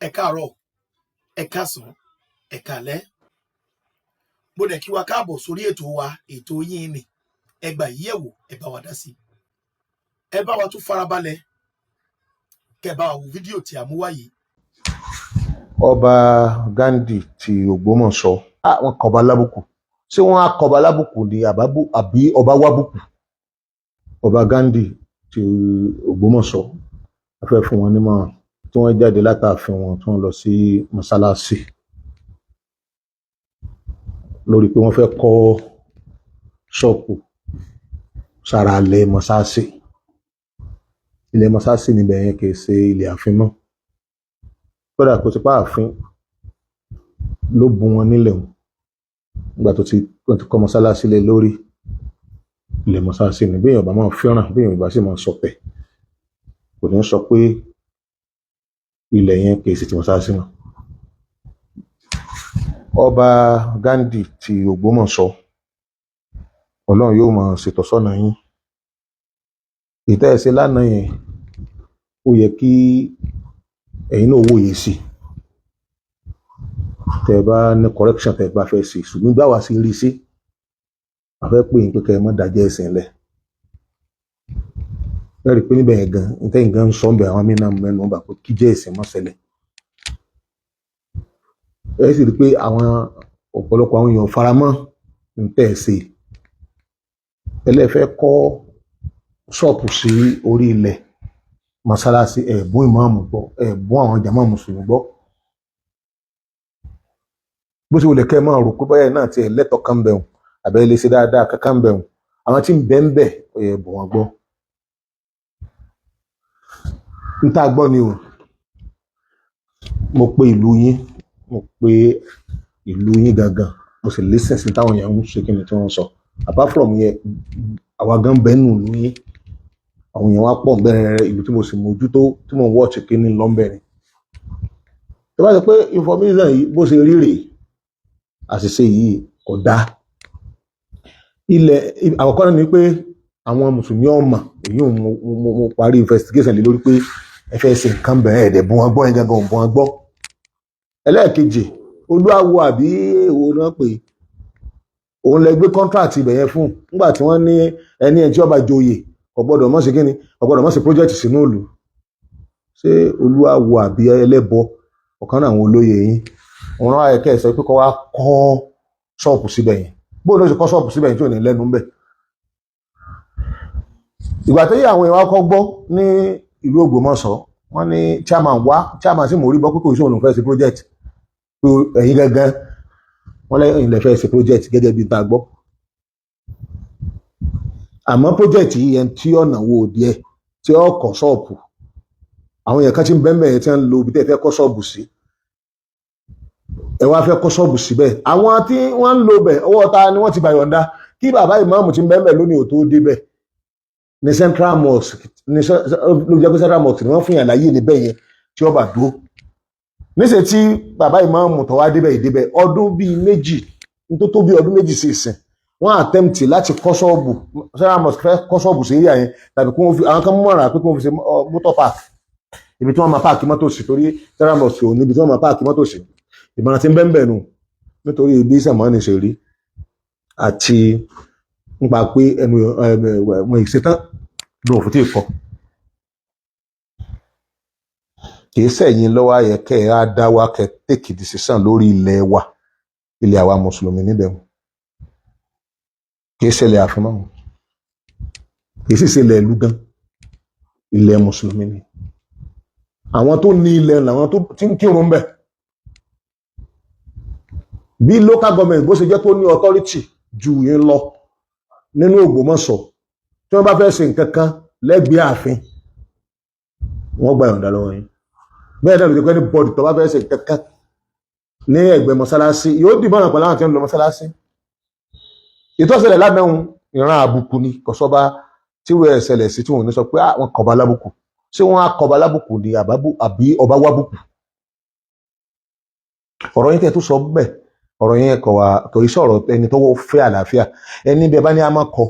Ẹ káàárọ̀, ẹ káàsán, ẹ káalẹ́. Mo dẹ̀ kí wa káàbọ̀ sórí ètò wa, ètò yín ni Ẹ Gbà Yí Yẹ̀wò. Ẹ bá wa dá sí, ẹ bá wa tún farabalẹ̀ kẹ́ bá wa wo fídíò tí a mú wá yìí. Ọba Ghandi ti Ògbómọ̀ṣọ́, wọ́n kọba lábùkù. Ṣé wọ́n á kọba lábùkù ni àbí ọba wábùkù? Ọba Ghandi ti Ògbómọ̀ṣọ́, a fẹ́ fún wọn nímọ̀ràn. Tí wọ́n jáde látààfin wọn, tí wọ́n lọ sí mọ́sálásí lórí pé wọ́n fẹ́ kọ́ ṣọ́ọ̀pù sára ilẹ̀ mọ́sálásí. Ilẹ̀ mọ́sálásí níbẹ̀ yẹn, kì í ṣe ilẹ̀ ààfin mọ́. Kódà kó ti pa ààfin ló bu wọn nílẹ̀ wọn nígbà tó ti wọ́n ti kọ́ mọ́sálásí lé lórí. Ilẹ̀ mọ́sálásí ni. Bí èèyàn bá máa fẹ́ràn, bí èèyàn bá sì máa sọpẹ̀, kò ní sọ pé ilẹ̀ yẹn kì í ṣe ti mọ́sálásí mọ́. Ọba Ghandi ti Ògbómọ̀ṣọ́, Ọlọ́run yóò máa ṣètọ́sọ́nà yín. Ìtẹ́ ẹ̀ ṣe lánàá yẹn, ó yẹ kí ẹ̀yin náà wòye sí tẹ́ ẹ bá ní correction tẹ́ ẹ bá fẹ́ ṣe. Ṣùgbọ́n báwa ṣe rí sí, a fẹ́ pè yín pé kẹ́ ẹ má dájẹ́ ẹ̀sìn lẹ̀. Ẹ rí i pé níbẹ̀ yẹn gan, ntẹ́yìn gan ń sọ ń bẹ̀, àwọn míín náà mẹ́nu bà pé kíjẹ́ ẹ̀sìn má ṣẹlẹ̀. Ẹ sì rí i pé àwọn ọ̀pọ̀lọpọ̀ àwọn èèyàn faramọ́ ntẹ́ ẹ̀ ṣe. Ẹlẹ́fẹ́ kọ́ ṣọ́ọ̀pù sí orí ilẹ̀ mọ́sálásí, ẹ̀bùn ìmáàmù gbọ́, ẹ̀bùn àwọn jàmáà mùsùlùmí gbọ́. Bó ṣe wọlé, kẹ́ ẹ máa rò pé báyà náà tiẹ̀ lẹ́tọ̀ọ́ kan bẹ̀rùn àbẹ́ lè ṣe dáadáa kankan bẹ̀rùn, àwọn tí ń bẹ ń bẹ̀, ó yẹ bọ̀ wọ́n gbọ́. N tá a gbọ́ ni o. Mo pe ìlú yín, mo pe ìlú yín gangan, mo sì listen sí táwọn èèyàn ń ṣe, kí ni tí wọ́n ń sọ. Apart from yẹn, àwa gan bẹ́ẹ̀ nù ìlú yín, àwọn èèyàn wá pọ̀ bẹ́ẹ̀. Ìlú tí mo sì mójútó, tí mo ń watch kí ni lọ́nbẹ̀ ni. Tó bá ṣe pé information yìí bó ṣe rí rèé, àṣìṣe yìí kò dáa. Ilẹ̀ àkọ́kọ́ náà ni pé àwọn mùsùlùmí ọmọ èyí ò mo parí investigation lé lórí pé ẹ fẹ́ ṣe nǹkan bẹ̀rẹ̀, ẹ̀ẹ́dẹ̀ bùn wọn gbọ́ yẹn gangan, bùn wọn gbọ́. Ẹlẹ́ẹ̀kejì, Olúwawo àbí èwo náà pé òun lẹ gbé contract ibẹ̀ yẹn fún nígbà tí wọ́n ní ẹni ẹ̀ tí ọba joyè kò gbọ́dọ̀ mọ̀ sí kíni, kò gbọ́dọ̀ mọ̀ sí project sínú ìlú. Ṣé Olúwawo àbí ẹlẹ́bọ, ọ̀kan náà àwọn olóyè yín, òun náà ayẹkẹ́ ẹ̀ sọ pé kó wá kọ́ ṣọ́ọ̀pù síbẹ̀ yẹn? Bóun ló ṣe kọ́ ṣọ́ọ̀pù síbẹ̀ yẹn tí ò ní lẹ́nu ńbẹ̀? Ìgbà tó yẹ, àwọn èèyàn wa kọ́ gbọ́ ní ìlú Ògbómọ̀ṣọ́, wọ́n ní chairman wá, chairman sì mò rí gbọ́ pé kò sí òun fẹ́ ṣe project, pé ẹ̀yin gangan wọ́n lẹ́yìn lè fẹ́ ṣe project gẹ́gẹ́ bí ta gbọ́. Àmọ́ project yìí yẹn, tí ọ̀nà wo díẹ̀ tí ó kọ́ ṣọ́ọ̀pù, àwọn èèyàn kan ti ń bẹ́ẹ̀ yẹn tí wọ́n ń lo ibi tẹ́ fẹ́ kọ́ ṣọ́ọ̀bù sí. Ẹ wá fẹ́ kọ́ ṣọ́ọ̀bù síbẹ̀, àwọn tí wọ́n ń lo bẹ̀, ọwọ́ ta ni wọ́n ti gbà yọ̀ǹda kí bàbá ìmáàmù ti ń bẹ́ẹ̀ lónìí ò tó débẹ̀ ní Central Mosque? Ní ló jẹ́ pé Central Mosque ni wọ́n fún yàn láyé níbẹ̀ yẹn tí ó bá dúró níṣẹ́. Tí bàbá ìmáàmù tó wá débẹ̀ ìdébẹ̀ ọdún bíi 2 ní tó tó bí ọdún 2 sí ìsìn, wọ́n attempt láti kọ́ ṣọ́ọ̀bù. Central Mosque fẹ́ kọ́ ṣọ́ọ̀bù sí area yẹn, tàbí kí wọ́n fi àwọn kan mọ̀ràn pé kí wọ́n fi ṣe motor park, ibi tí wọ́n máa park mọ́tò sí, torí Central Mosque ò níbi tí wọ́n máa park mọ́tò sí. Ìmọ̀ràn tí ń bẹ́ẹ̀ bẹ́ẹ̀ nù, nítorí bí sàmánì ṣe rí àti nípa pé ẹnu wọn ìṣetán ló fún tí ì kọ́. Kì í sẹ́yìn lọ́wọ́ ayẹ kẹ́ ẹ á dá wa kẹ́ take decision lórí ilẹ̀ wa, ilẹ̀ àwa mùsùlùmí níbẹ̀ wọn. Kì í ṣẹlẹ̀ àfihàn wọn, kì í sì ṣẹlẹ̀ ìlú gan, ilẹ̀ mùsùlùmí ni. Àwọn tó ní ilẹ̀ làwọn tó ti ń kírun bẹ̀. Bí local government bó ṣe jẹ́ tó ní authority ju yín lọ nínú Ògbómọ̀ṣọ́, tí wọ́n bá fẹ́ ṣe nǹkan kan lẹ́gbẹ̀ẹ́ ààfin, wọ́n gba ìyọ̀ǹda lọ́wọ́ yín. Bẹ́ẹ̀ náà ló jẹ́ pé ní bọ́ọ̀dì tó bá fẹ́ ṣe nǹkan kan ní ẹ̀gbẹ́ mọ́sálásí, yóò dìbọn náà pẹ̀lú àwọn tí ń lọ mọ́sálásí. Ìtọ́sẹ̀lẹ̀ lábẹ́hùn, ìran àbùkù ni. Kọ̀sọ́ba tí wọ́n ẹ̀ṣẹ̀lẹ̀ sí tí wọ́n ní sọ pé wọ́n kọba lábùkù. Ṣé wọ́n á kọba lábùkù ni àbí ọba wábùkù? Ọ̀rọ̀ yín tẹ́ tó sọ bẹ́ẹ̀, ọ̀rọ̀ yẹn kò wá, kò í sọ̀rọ̀ ẹni tó fẹ́ àlàáfíà. Ẹni bẹ́ẹ̀ bá ní a máa kọ,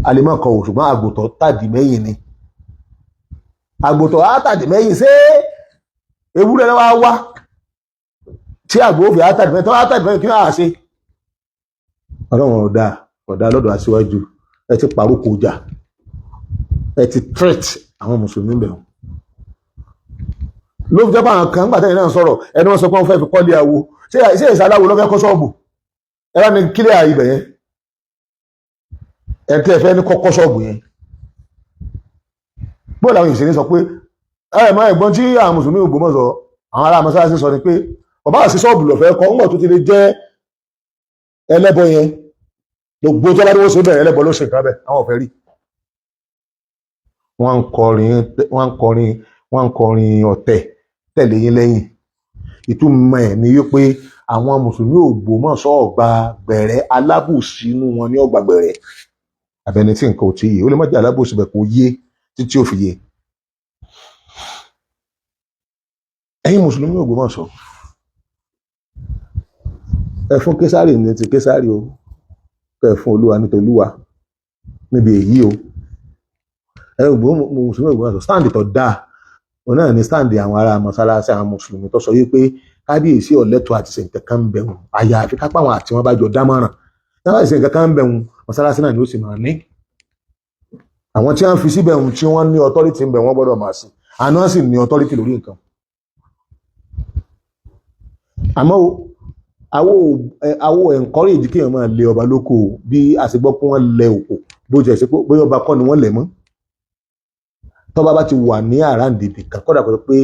a lè máa kọ ò, ṣùgbọ́n àgùntàn tàdí mẹ́yìn ni, àgùntàn á tàdí mẹ́yìn. Ṣé Ewúrẹ́ lọ́wọ́ wá tí àgbò fi átàdì tó átàdì mẹ́rin, kí wọ́n á ṣe? Ọlọ́run ọ̀dà ọ̀dà lọ́dọ̀ aṣíwájú. Ẹ ti parókò ọjà, ẹ ti threat àwọn mùsùlùmí bẹ̀rù, ló fi jẹ́ pé àwọn kan nígbà tẹ́yìn náà sọ̀rọ̀, ẹni wọ́n sọ pé wọ́n fẹ́ fi kọ́lé awo. Ṣé ìṣe aláwo ló fẹ́ kọ́ ṣọ́ọ̀bù? Ẹ bá mi kílẹ̀ ibẹ̀ yẹn. Ẹ tẹ́ ẹ fẹ́ ní kọ́kọ́ ṣọ́ọ̀bù yẹn, bóòlù àwọn ìṣẹ̀lẹ̀ sọ pé ẹ mọ ẹ̀gbọ́n tí àwọn mùsùlùmí Ògbómọ̀ṣọ́, àwọn ará mọ́sálásí sọ ni pé bàbá àti ṣọ́ọ̀bù lọ̀fẹ́ kọ́ ńgbà tó ti lè jẹ́ ẹlẹ́bọ yẹn. Gbogbo tó bá ní wọ́n ṣe bẹ̀rẹ̀, ẹlẹ́bọ ló ṣe nǹkan bẹ́ẹ̀, àwọn ò fẹ́ rí. Wọ́n ń kọrin, wọ́n ń kọrin, wọ́n ń kọrin ọ̀tẹ̀ tẹ̀lé yín lẹ́yìn. Ìtumọ̀ ẹ̀ ni wípé àwọn mùsùlùmí Ògbómọ̀ṣọ́ ọ̀gbà gbẹ̀rẹ́, alábòsí inú wọn ní ọgbà gbẹ̀rẹ́, àbẹni tí nǹkan ò tí yé. Ó lè má jẹ́ alábòsí bẹ̀, kò yé títí ó fi yé. Ẹ̀yin mùsùlùmí Ògbómọ̀ṣọ́, ẹ fún Késàrì ní ti Késàrì o, kẹ́ ẹ fún Olúwa ní tolúwa níbi èyí o. Ẹ mùsùlùmí Ògbómọ̀ṣọ́, stand tó dáa òun náà ní stand àwọn ará mọ́sálásí, àwọn mùsùlùmí tó sọ wípé kábíyèsí ọ̀lẹ́tọ̀ àti ṣe nǹkan kan ń bẹ̀ wọ́n, àyàfi kápá àwọn àti wọn bá jọ dámọ̀ràn. Tí wọ́n bá ṣe nǹkan kan ń bẹ̀ wọ́n, mọ́sálásí náà ni ó sì máa ní àwọn tí wọ́n fi síbẹ̀ wọ́n, tí wọ́n ní authority ń bẹ̀, wọ́n gbọ́dọ̀ máa sí àná sì ní authority lórí nǹkan. Àmọ́ àwọ̀ encourage kí èèyàn máa lé ọba lóko o, bí a ṣe gbọ́ pé wọ́n lẹ òkò, bó jẹ́ ṣe pé bóyá ọba kọ́ ni wọ́n lẹ̀ mọ́. Tọ́ba bá ti wà ní àràǹdì ibì kan, kódà kó sọ pé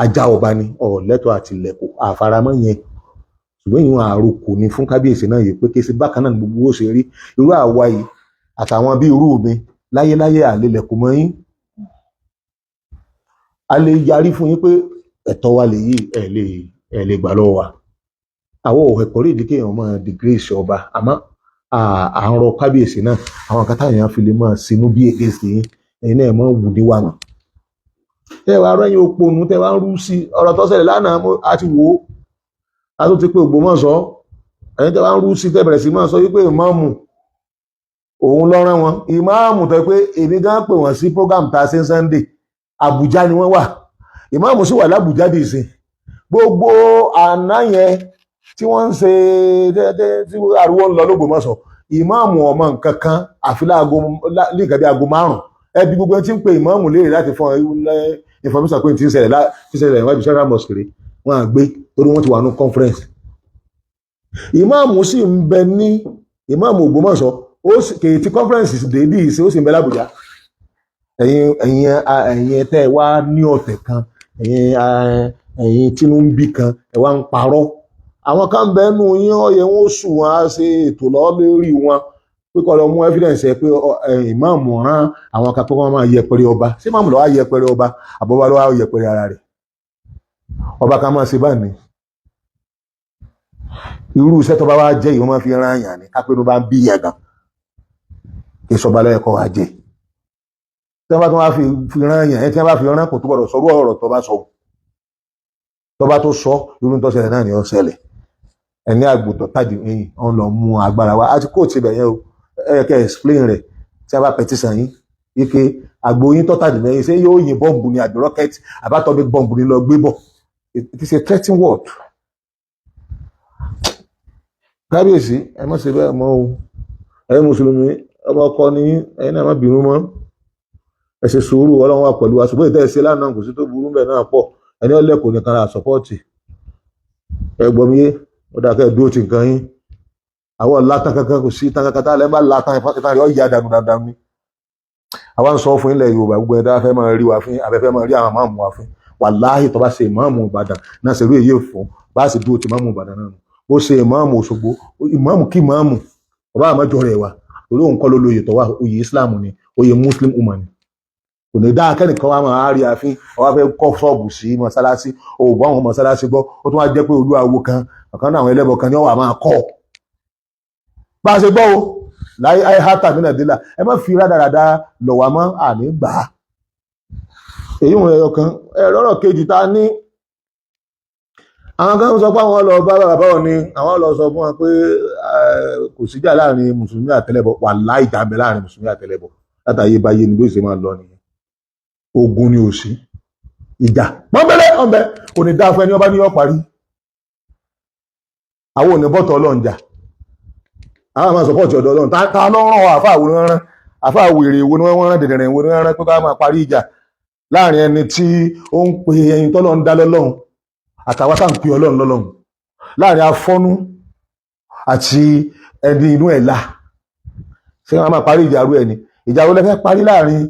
ajá ọba ni, ọ̀lẹ́tọ̀ àti lẹ̀kọ̀ àfaramọ́ yẹn. Ṣùgbọ́n ìwọ̀n àròkò ni fún kábíyèsí náà yìí pé kí ṣe bákan náà ni gbogbo ó ṣe rí. Irú àwa yìí àtàwọn bí irú mi, láyéláyé àlelẹ̀kùn mọ́ yín. A lè yarí fún yín pé ẹ̀tọ́ wa lèyí, ẹ̀ lè gbà lọ́wọ́ wa. Àwọn ò encourage kéèyàn máa disgrace ọba, àmọ́ à ń rọ kábíyèsí náà, àwọn kan táwọn èèyàn fi lè máa sinú bí against yín, ẹ̀yin náà máa wù ní wàmọ̀. Tẹ́ wàá rẹ́yìn òpònú, tẹ́ wàá ń rú sí ọ̀rọ̀ tó ṣẹlẹ̀ lánàá, a ti wò ó, a tún ti pé Ògbómọ̀ṣọ́. Ẹ̀yin tẹ́ wàá ń rú sí, tẹ́ bẹ̀rẹ̀ sí máa sọ wípé ìmáàmù òun ló rán wọn. Ìmáàmù tó yẹ pé èmi gan pè wọ́n sí program tá a ṣe ń Sunday, Àbújá ni wọ́n wà. Ìmáàmù sì wà lábùjá dì sí gbogbo àná yẹn tí wọ́n ń ṣe tí ariwo ń lọ lÓgbómọ̀ṣọ́. Ìmáàmù ọmọ nǹkan kan àfi láago ní nǹkan bí aago 5. Ẹbí gbogbo ẹni tí ń pe ìmáàmù léèrè láti fún ọ information pé tí ń ṣẹlẹ̀ níwájú Central Mosque rè, wọ́n á gbé torí wọ́n ti wà ní conference. Ìmáàmù sì ń bẹ ní, ìmáàmù Ògbómọ̀ṣọ́, ó sì kèé tí conference dé bí ìṣe, ó sì ń bẹ l'Ábùjá. Ẹ̀yin tẹ́ ẹ wá ní ọ̀tẹ̀ kan, ẹ̀yin tínú ń bí kan, ẹ wá ń parọ́. Àwọn kan bẹ nù yín, ọyẹ wọn ó sùn, wọn á ṣe ètò lọ lórí wọn pé kó lọ mú evidence ẹ pé ìmáàmù rán àwọn kan pé wọ́n máa yẹpẹrẹ ọba. Ṣé ìmáàmù ló wá yẹpẹrẹ ọba, àbọ̀bá ló wá yẹpẹrẹ ara rẹ̀? Ọba kan máa ṣe báyìí, irú iṣẹ́ tó bá wá jẹ́ yìí, wọ́n máa fi rán àyàn ní kápẹ́ ló bá ń bí yẹn gan, kí sọba lẹ́yìn wá jẹ́. Tí wọ́n bá tún wá fi rán àyàn ẹ̀, tí wọ́n bá fi rán, kò tó gbọ́dọ̀ sọ̀rọ̀ ọ̀rọ̀ tó bá sọ, tó bá tó sọ, irú tó ṣẹlẹ̀ náà ni ó ṣẹlẹ̀. Ẹni àgbòtọ̀ tàdí ẹ̀yìn ọ̀n lọ mú agbára wa àti kóòtù ibẹ̀ yẹn o. Ẹ yẹ kẹ́ explain rẹ̀. Tí a bá petition yín ike àgbo yín tó tàdí mẹ́yìn, ṣé yóò yin bọ́ǹbù ni àbí rocket àbí atomic bomb ni lọ gbé bọ̀? It is a threatening word. Kábíyèsí, ẹ má ṣe bẹ́ẹ̀ mọ́ o. Ẹ̀yin mùsùlùmí, ọmọ ọkọ ni yín, ẹ̀yin náà má bínú mọ́, ẹ ṣe sùúrù, Ọlọ́run wà pẹ̀lú wa. Ṣùgbọ́n ìtẹ́ ẹ ṣe lánàá, kò sí tó burú bẹ́ẹ̀ náà pọ̀. Ẹni ọlẹ́kọ̀ọ́ nìkan ra support. Ẹ gbọ́ mi yé, ó dáa kẹ́ ẹ dúró ti nǹkan yín. Àwọn látàn kankan kò sí tán kankan tá a lẹ́ bá látàn ìtàn rẹ̀ ọ̀ yá dànù dànù ni. Àwa ń sọ fún ilẹ̀ Yorùbá, gbogbo ẹ̀dá fẹ́ máa rí wa fín, abẹ́fẹ́ máa rí àwọn máàmù wa fín. Wàláhì, tó bá ṣe ìmáàmù Ìbàdàn náà ṣe rí èyí fún bá a sì dúró ti ìmáàmù Ìbàdàn náà nù. Bó ṣe ìmáàmù Òṣogbo, ìmáàmù kí ìmáàmù ọba àmọ́jọ rẹ̀ wá, torí òun kọ́ ló lóye tó wà. Oyè Islam ni, oyè Muslim woman ni. Kò ní dáa kẹ́nìkan wá máa rí àfín, ọwá fẹ́ kọ́ ṣọ́ọ̀bù sí mọ́sálásí, òògùn àwọn mọ́sálásí gbọ́, ó tún wá jẹ́ pé olúwawo kan, ọ̀kan náà àwọn ẹlẹ́bọ kan ní ọ̀wà máa kọ́ bá a ṣe gbọ́ o. Láyé ayé hátà mí nàdílà, ẹ má fi rádaràda lọ̀ wá mọ́, àní gbà á. Èyí wọn ẹyọ kan. Ẹ lọ́rọ̀ kejì ta ní, àwọn kan sọ pé àwọn lọ bá bàbá wọn ni àwọn lọ sọ fún wọn pé kò síjà láàrin mùsùlùmí àtẹlẹbọ. Wàláhì, ìjà ń bẹ láàrin mùsùlùmí àtẹlẹbọ látàyè báyé ni. Bí ó ṣe máa lọ nìyẹn. Ogun ni ò sí. Ìjà pọ́nbẹ́lẹ́ ọ̀nbẹ kò ní dáa fún ẹni ọba ní yọ parí. Àwọn òní bọ́tọ̀ Ọlọ́run jà, àwọn máa support ọ̀dọ̀ Ọlọ́run. Ta ló rán ọ? Àfa àwòrán rán, àfa àwèrè wo ni wọ́n rán, dẹ̀dẹ̀rẹ̀ wo ni wọ́n rán pé ká máa parí ìjà láàrin ẹni tí ó ń pe ẹyin tọ́lọ́ ń dá lọ́lọ́run àtàwọn tá à ń pe Ọlọ́run lọ́lọ́run, láàrin afọ́nú àti ẹni inú ẹ̀ là? Ṣé wọ́n máa parí ìjà rú ẹni? Ìjà wo lẹ fẹ́ parí láàrin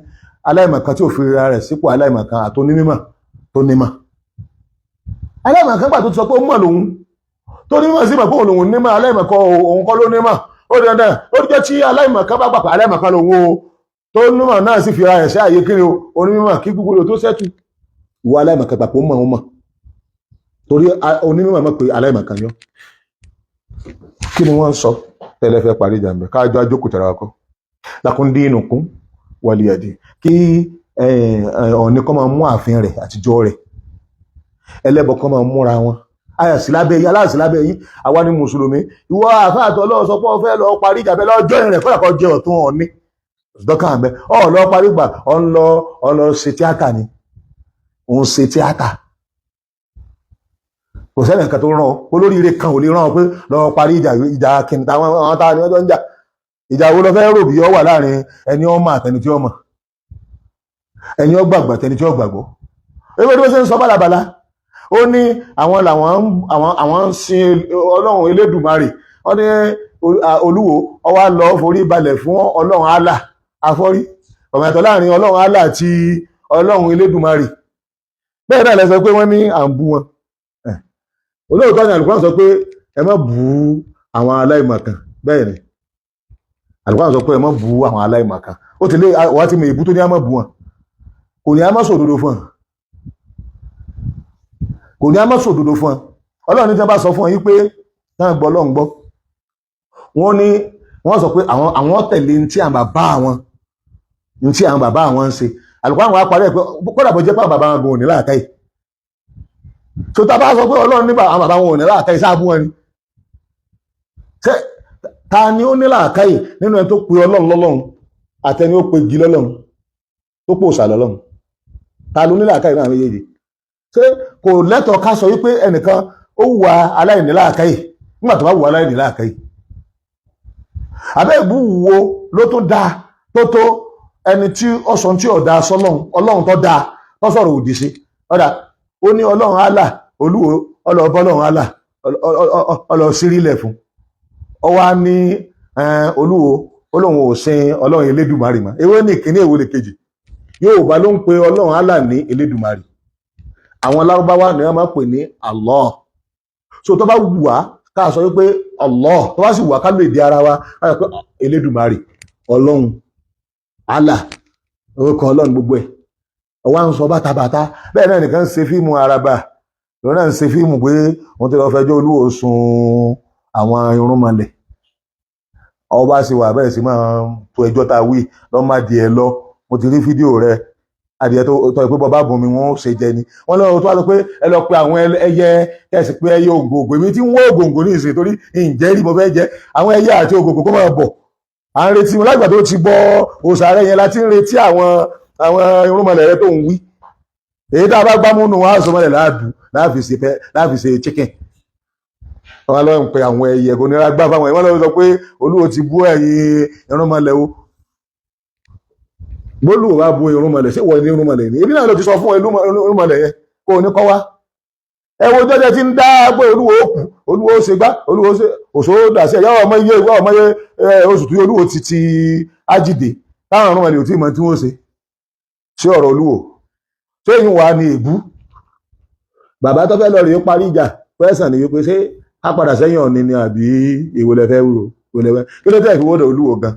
aláìmọ̀kan tí ò fi ra rẹ̀ sípò aláìmọ̀kan àti onímọ̀ tó nímọ̀? Aláìmọ̀kan gbà tó ti sọ pé ó mọ̀ lòun, tó nímọ̀ sí mọ̀ pé òun lòun nímọ̀, aláìmọ̀kan òun kọ́ ló nímọ̀. Ó di dandan, ó jẹ́ tí aláìmọ̀kan bá gbà pé aláìmọ̀kan lòun o, tó nímọ̀ náà sì fi ra rẹ̀ sí àyè kiri o onímọ̀, kí gbogbo rẹ̀ tó sẹ́tù. Ìwọ aláìmọ̀kan gbà pé ó mọ̀, ó mọ̀, torí onímọ̀ mọ̀ pé aláìmọ̀kan yọ. Kí ni wọ́n ń sọ tẹ́lẹ̀ fẹ́ parí ìjà ń bẹ̀? Káàjọ ajókòó tẹ̀ra wa kọ́ lakum dinukum waliyadin. Kí Ọ̀ọ̀ni kọ́ máa mú ààfin rẹ̀ àtijọ́ rẹ̀, ẹlẹ́bọ kọ́ máa múra wọn ayàsí lábẹ́ yín, aláàsí lábẹ́ yín. Àwa ni mùsùlùmí. Ìwọ àfáàtọ̀ Ọlọ́run sọ pé ó fẹ́ lọ parí ìjà bẹ́ẹ̀, lọ́jọ́ ìrìn rẹ̀ kọ́lá kọ́ jẹ́ ọ̀tún Ọ̀ọ̀ni dọ́kà mẹ́ ọ̀ lọ parí gbà. Ọ̀ ń lọ, ọ̀ lọ ṣe tíátà ni, òun ṣe tíátà. Kò sẹ́ni nǹkan tó rán ọ. Olóríire kan ò lè rán ọ pé lọ parí ìjà. Ìjà kìnnìkan àwọn tá ni wọ́n jọ ń jà? Ìjà wo lọ fẹ́ rò bí ọ wà láàrin ẹni ọmọ àtẹni tí ó mọ̀, ẹni ó gbàgbọ́ àtẹni tí ó gbàgbọ́? Ewé tí wọ́n ṣe ń sọ bálabàla, ó ní àwọn làwọn àwọn ń sin Ọlọ́run Elédùmarè. Wọ́n ní Olúwo ó wá lọ forí balẹ̀ fún Ọlọ́run Allah. Afọ́rí ọmọ ìyàtọ̀ láàrin Ọlọ́run Allah àti Ọlọ́run Elédùmarè. Bẹ́ẹ̀ náà lẹ sọ pé wọ́n ní à ń bú wọn. Olóòótọ́ ni Àlùkùránì sọ pé ẹ má bú àwọn aláìmọ̀kan. Bẹ́ẹ̀ ni Àlùkùránì sọ pé ẹ má bú àwọn aláìmọ̀kan. Ó ti lé wàá ti mọ ìbú tó ní á má bú wọn. Kò ní á má sòdodo fún wọn, kò ní á má sòdodo fún wọn. Ọlọ́run ní tí wọ́n bá sọ fún ọ yín pé náà gbọ́ Ọlọ́run gbọ́, wọ́n ní wọ́n sọ pé àwọn tẹ̀lé ní tí àwọn bàbá àwọn, ní tí àwọn bàbá àwọn ń ṣe. Àlùkùránì àwọn apárí ẹ̀ pé kódà bó jẹ́ pé àwọn bàbá wọn gan ò ní làákàyè. Tó tá a bá sọ pé Ọlọ́run nígbà àwọn bàbá wọn ò ní làákàyè, sáà bú wọn ni? Ṣé ta ni ó ní làákàyè nínú ẹni tó pe Ọlọ́run lọ́lọ́run àtẹni ó pe igi lọ́lọ́run, tó pò òòṣà lọ́lọ́run? Ta ló ní làákàyè náà méjèèjì? Ṣé kò lẹ́tọ̀ọ́ ká sọ wípé ẹnìkan ó wùwà aláìní làákàyè nígbà tó bá wùwà aláìní làákàyè? Àbẹ́ ìbú wo ló tún dáa tó ẹni tí ó sọ tí ò dáa sọ́lọ́run, Ọlọ́run tó dáa, tó sọ̀rọ̀ òdì sí? Ọ̀dà ó ní Ọlọ́run Allah, Olúwo ọlọ́ọ̀bọ Ọlọ́run Allah ọlọ́ sírílẹ̀ fún ọ wá ní Olúwo Ọlọ́run ò sin Ọlọ́run Elédùmarè mọ́. Èwo ní ìkíní, èwo ní kejì? Yorùbá ló ń pe Ọlọ́run Allah ní Elédùmarè. Àwọn Lárúbáwá ni wọ́n máa ń pè ní Allah. So tó bá wù wá ká sọ wípé Allah, tó bá sì wù wá ká lè di ara wa ká sọ pé Elédùmarè, Ọlọ́run Allah, orúkọ Ọlọ́run gbogbo ẹ̀. Ọwá ń sọ bàtàbàtà. Bẹ́ẹ̀ náà nìkan ń ṣe fíìmù araba lòun náà ń ṣe fíìmù pé wọ́n ti lọ fẹjọ́ Olúwo sùn àwọn irúnmọlẹ̀. Ọba sì wà bẹ́ẹ̀ sì máa tó ẹjọ́ tá a wí lọ́ má di ẹ lọ. Mo ti rí fídíò rẹ, adìyẹ tó tọ́ pé bọ́bá bùn mi wọ́n ó ṣe jẹ ni. Wọ́n lọ́wọ́ tó wá sọ pé ẹ lọ pe àwọn ẹyẹ, kẹsì pé ẹyẹ ògòǹgò. Èmi tí ń wọ́ ògòǹgò ní ìsìn torí ǹjẹ́ rí mo fẹ́ jẹ àwọn ẹyẹ àti ògòǹgò kó máa bọ̀. À ń retí wọn lágbà tó ti bọ òòṣà rẹ yẹn láti ń retí àwọn irúnmọlẹ̀ rẹ tó ń wí. Èyí tá a bá gbámú nù wọn á sọ mọ́lẹ̀ láàdù láàfi ṣe chicken. Wọn lọ ń pe àwọn ẹyẹ, kò nira gbá fáwọn ẹyẹ. Wọn lọ sọ pé Olúwo ti bú ẹ̀yin irúnmọlẹ̀ o. Bólúwo bá bu irúnmọlẹ̀, ṣé wọ́n ní irúnmọlẹ̀ ni? Ebi náà ló ti sọ fún irúnmọlẹ̀ yẹn kó o ní kọ́ wá. Ẹ wo jọjọ tí ń dá pé Olúwo ó kú, Olúwo ó ṣe gbá, Olúwo ó ṣe òṣòwò dà sí ẹ̀yà ọmọ iye ìwé ọmọ iye oṣù tí Olúwo ti ájìdè táwọn irúnmọlẹ̀ ò tí ì mọ tí wọ́n ṣe sí ọ̀rọ̀ Olúwo. Ṣé èyí wà ní èbú? Bàbá tó fẹ́ lọ rèé parí ìjà pẹ́sàn ni wípé ṣé ká padà sẹ́yìn Ọ̀ọ̀ni ni àbí èwo lẹ fẹ́ wúro? Èwo lẹ fẹ́? Kí ló tẹ̀ fi wọ́dọ̀ Olúwo gan?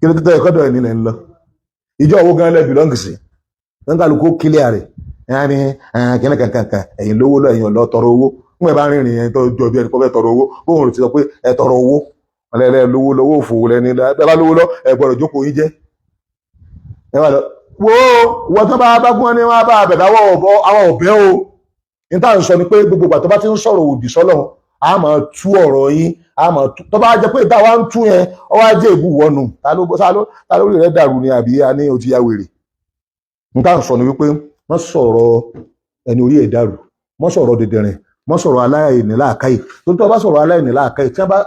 Kí ló tẹ̀ kọ́dọ̀ ẹ̀ nílẹ̀ ń lọ? Ìjọ owó gan lẹ belong sí? Nígbàlùkù kílíà rẹ̀ ẹ̀yà ni kíní kankankan. Ẹ̀yìn lówó lọ, ẹ̀yìn ọ̀lọ́ tọrọ owó. Ń bá rìnrìn yẹn tó jọ bí ẹni kọ́ fẹ́ tọrọ owó, bóun ti sọ pé ẹ tọrọ owó ọlẹ́lẹ́ lówó lówó òfò lẹ́ni ẹ bá lówó lọ, ẹ gbọ́dọ̀ jókòó yín jẹ́. Ẹ wà lọ wo wọ́n tó bá bá gún ní wọ́n bá bẹ̀bẹ̀ àwọn ọ̀bẹ o. Ní táà ń sọ ni pé gbogbo ìgbà tó bá ti ń sọ̀rọ̀ òdì sọ́lọ́run, a máa tú ọ̀rọ̀ yín, a máa tú. Tó bá jẹ́ pé ìta wa ń tú yẹn, ọ wá jẹ́ ìbú wọnù, ta ló ta lórí rẹ̀ dàrú ni àbí a ní o ti ya wèrè? Ní táà ń sọ ni wípé Má sọ̀rọ̀ ẹni orí ẹ̀ dàrú, má sọ̀rọ̀ dìndìnrìn, má sọ̀rọ̀ aláìní làákàyè. Tó tó bá sọ̀rọ̀ aláìní làákàyè, tí wọ́n bá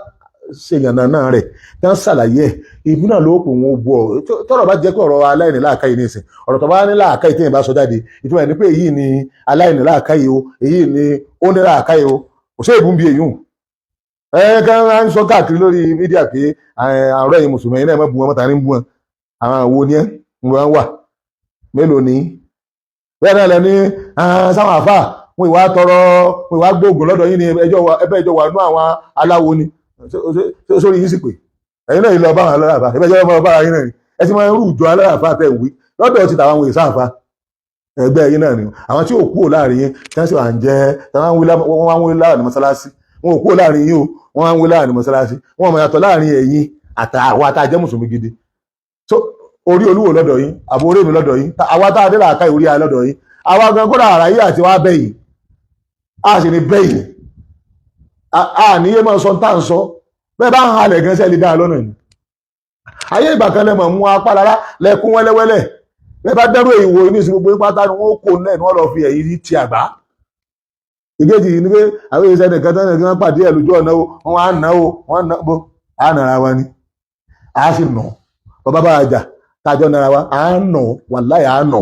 ṣe yànnà náà rẹ̀, tí wọ́n ṣàlàyé ẹ̀, ìbú náà ló kù wọn bú ọ. Tọ́rọ̀ bá jẹ́ pé ọ̀rọ̀ aláìní làákàyè ní ìsìn, ọ̀rọ̀ tó bá ní làákàyè tí yẹn bá sọ jáde, ìtumọ̀ ẹ̀ ní pé èyí ni aláìní làákàyè o, èyí ni ó ní làákàyè o, kò sí èbú ń bi èyí hùn. Ẹ kàn ń sọ káàkiri lórí media pé àárọ̀ ẹ̀yin mùsùlùmí, ẹ̀yin náà má bú wọn mọ́ta ní bú wọn. Àwọn àwo ni ẹ ń wọ́n wà mélòó ni bẹ́ẹ̀ náà lẹ́ni sáwọn àfà wọn ìwà tọrọ, wọn ìwà gbóògùn lọ́dọ̀ yín ni ẹjọ́ ẹbẹ́ ìjọ wà nú àwọn aláwo ni sórí yín sì pé ẹ̀yin náà yìí lọ bá àwọn alálàáfà, ẹbẹ́ ìjọba bá yín náà ni ẹ ti máa ń rú ìjọ alálàáfà tẹ̀ wí lọ́dọ̀ ti tàwọn ìsáàfà ẹgbẹ́ yín náà ni. Àwọn tí ò kúrò láàrin yín, tí wọ́n sì wà ń jẹ́, tí wọ́n wá ń wí láàrin mọ́sálásí, wọn ò kúrò láàrin yín o, wọ́n wá ń wí láàrin mọ́sálásí, wọn ò mọ̀ yàtọ̀ láàrin ẹ̀yin àtàwọn àtàjẹ́ mùsùlùmí gidi. So orí olúwo lọ́dọ̀ yín, àbò orí mi lọ́dọ̀ yín, àwa tá a dé làákà ìwúrí a lọ́dọ̀ yín, àwa gan kódà àrà yìí àti wá bẹ́yìn, a sì ní bẹ́yìn, a níyé máa sọ tá à ń sọ bẹ́ẹ̀ bá ń halẹ̀ gan sẹ́ẹ̀ lè dá a lọ́nà ni. Ayé ìgbà kan lẹ́mọ̀ mú apá lára lẹ́kún wẹ́lẹ́wẹ́lẹ́. Bẹ́ẹ̀ bá dẹ́rù èyí wo ní ìsìn, gbogbo pátá ni wọ́n kò nílẹ̀ ni wọ́n lọ fi ẹ̀yìn ti àgbá. Ìkejì ni pé àwọn èèyàn nìkan tán nìkan pàdé ẹ̀ lójú ọ̀nà o, wọ́n á ná o, wọ́n á ná bó á nara wa ni, á sì nà bàbá bá a jà tájọ́ nara wa, á nà, wàláì á nà.